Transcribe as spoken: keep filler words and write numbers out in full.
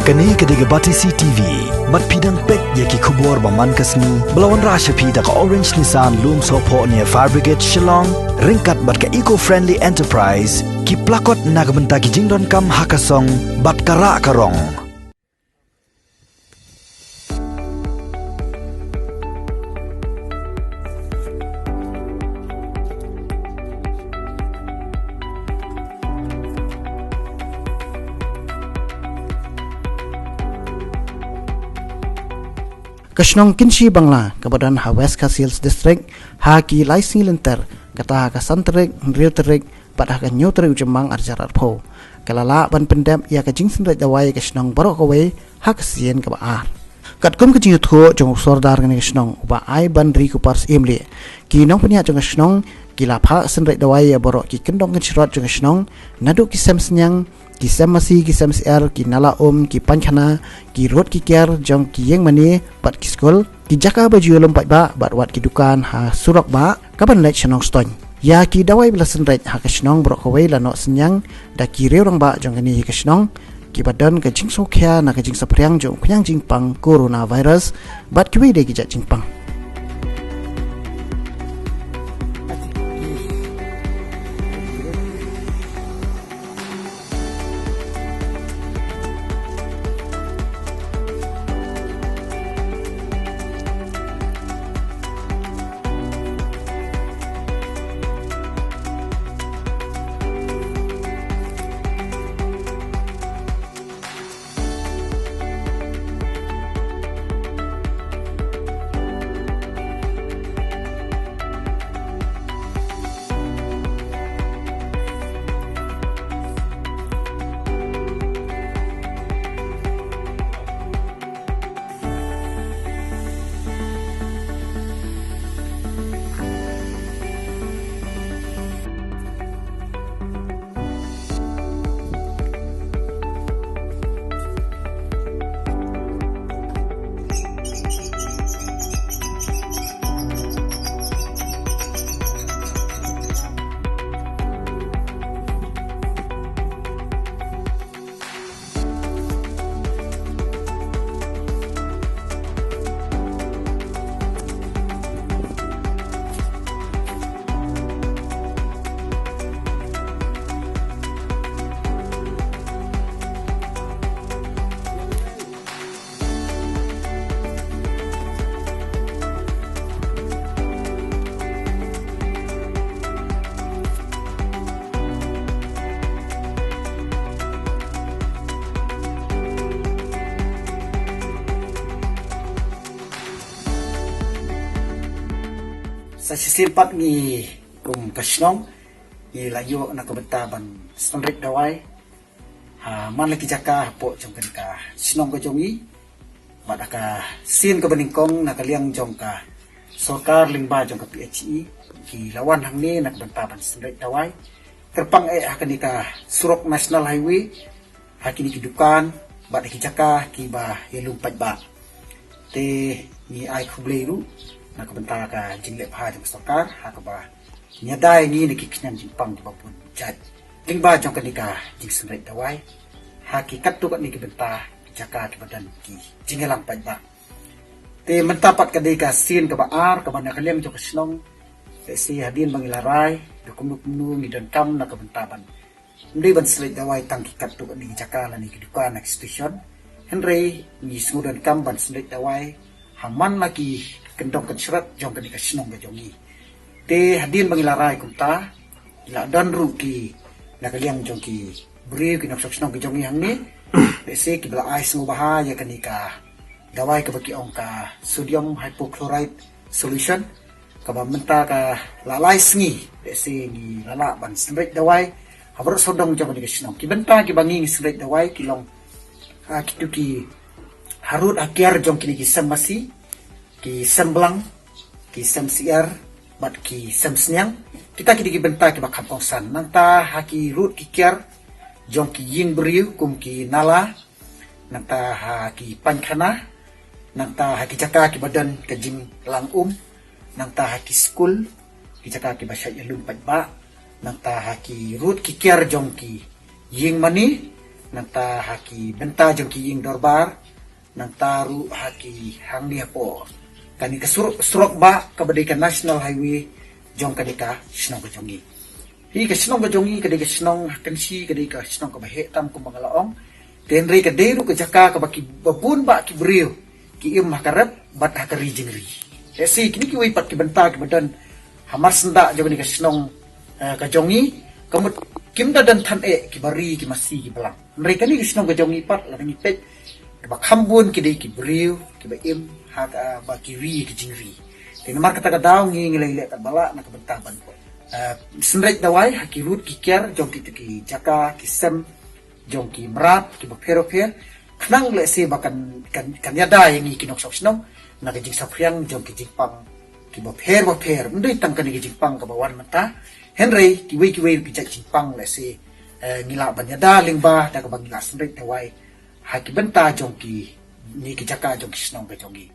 Kane ka dei ka Batesi T V. Bad phi dang peit ïa ki khubor ba man ka sngi ba la wanrah sha phi da ka Orange Nissan Lumsohphoh near Fire Brigade Shillong, ryngkat bad ka Eco Friendly Enterprise, ki plakot na ka bynta ki jingdonkam ha ka song bad ka rah ka rong. Ka shnong Kynshi Bangla kaba don ha West Khasi Hills District, ha ki lai sngi lynter, kata ha ka san tarik, hynriew tarik bad ha ka hynñiew tarik u Jymmang arhajar arphew, ka la lah ban pyndep ïa ka jingsynreit dawai ïa ka shnong baroh kawei ha ka sien kaba ar. Katkum ka jingïathuh jong u Sordar kane ka shnong, u Bah Aibanri Kupar Syiemlieh, ki nongpynïaid jong ka shnong ki la phah synreit dawai ïa baroh ki kyndong kynshrot jong ka shnong, naduh ki sem sniang, ki sem masi, ki sem syiar, ki nala um, ki painkhana, ki rud ki kiar jong ki ïing mane bad ki skul, ki jaka ba ju ïalum paidbah bad wat ki dukan ha surok bah kaban leit sha Nongstoiñ. Ïa ki dawai ba la synreit ha ka shnong baroh kawei la noh synñiang da ki riew rangbah jong kane hi ka shnong, kiba don ka jingsngewkhia na ka jingsaphriang jong u khñiang jingpang coronavirus bad kiwei de ki jait jingpang. Sa shisien pat ngi kum ka shnong ngi la ïoh na ka bynta ban synreit dawai ha man la ki jaka hapoh jong kane ka shnong ka jong ngi. Bad ha ka sien kaba nyngkong na ka liang jong ka sorkar lyngba jong ka P H E ki la wan hangne na ka bynta ban synreit dawai. Kyrpang eh ha kane ka surok National Highway, ha kine ki dukan bad ha ki jaka kiba ïalum paidbah. Te ngi ai khublei ruh na ka bynta ka jingleh bha jong ka sorkar ha kaba ngi ïada ïa ngi na ki khñiang jingpang kiba bun jait lyngba jong kane ka jingsynreit dawai ha ki katto katne ki bynta, ki jaka kiba don ki jingïalang paidbah. Te mynta pat ka dei ka sien kaba ar kaba na ka liang jong ka shnong. Te shi hadien ba ngi la rai da kumno kumno ngi donkam na ka bynta ban ym dei ban synreit dawai tang ki katto katne ki jaka lane ki dukan ha ki station. Hynrei ngi sngewdonkam ban synreit dawai ha man la ki kyndong kynshrot jong kane ka shnong ka jong ngi. Te hadien ba ngi la rai kumta, ki la don ruh ki na ka liang jong ki briew ki nongshong shnong ki jong ngi hangne. Te shi kiba la ai sngewbha ïa kane ka dawai kaba ki ong ka sodium hypochlorite solution, kaba mynta ka la lai sngi te shi ngi la lah ban synreit dawai ha baroh sawdong jong kane ka shnong. Ki bynta kiba ngi ngi synreit dawai ki long, ah, kito ki harud hakiar jong kine ki sem masi, ki sem blang, ki sem syiar bad ki sem sniang. Kita ki dei ki bynta kiba kham kongsan. Nangta ha ki rud ki kiar jong ki ïing briew kum ki nala, nangta ha ki painkhana, nangta ha ki jaka kiba don ka jinglang um, nangta ha ki skul, ki jaka kiba shait ïalum paidbah, nangta ha ki rud ki kiar jong ki ïing mane, nangta ha ki bynta jong ki ïing dorbar, nangta ruh ha ki hangne hapoh kane ka surok, surok bah kaba dei ka National Highway jong kane ka shnong ka jong ngi. Hi ka shnong ka jong ngi ka dei ka shnong ha Kynshi, ka dei ka shnong kaba heh tam kumba nga la ong. Te hynrei ka dei ruh ka jaka kaba ki babun bah ki briew ki im ha ka rep bad ha ka ri jingri. Te shi kine kiwei pat ki bynta kiba don ha mar syndah jong kane ka shnong, eh, ka jong ngi, ka mut kim da don than eh kiba ri, ki masi, ki blang. Hynrei kane ka shnong ka jong ngi pat lada ngi peit, kaba kham bun ki dei ki briew kiba im ha kaba ki ri ki jingri. Te namar kata ka daw ngi ngi la ïaleh katba lah na ka bynta ban, eh, synreit dawai ha ki rud ki kiar jong kito ki jaka ki sem jong ki mrad kiba pher bapher, khnang lehse ba kan, kan, kan ïada ïa ngi ki nongshong shnong na ka jingsaphriang jong ki jingpang kiba pher bapher. Ym dei tang kane ka jingpang kaba wan mynta, hynrei kiwei kiwei ki jait jingpang lehse, eh, ngi lah ban ïada lyngba da kaba ngi la synreit dawai ha ki bynta jong kine ki jaka jong ki shnong ka jong ngi.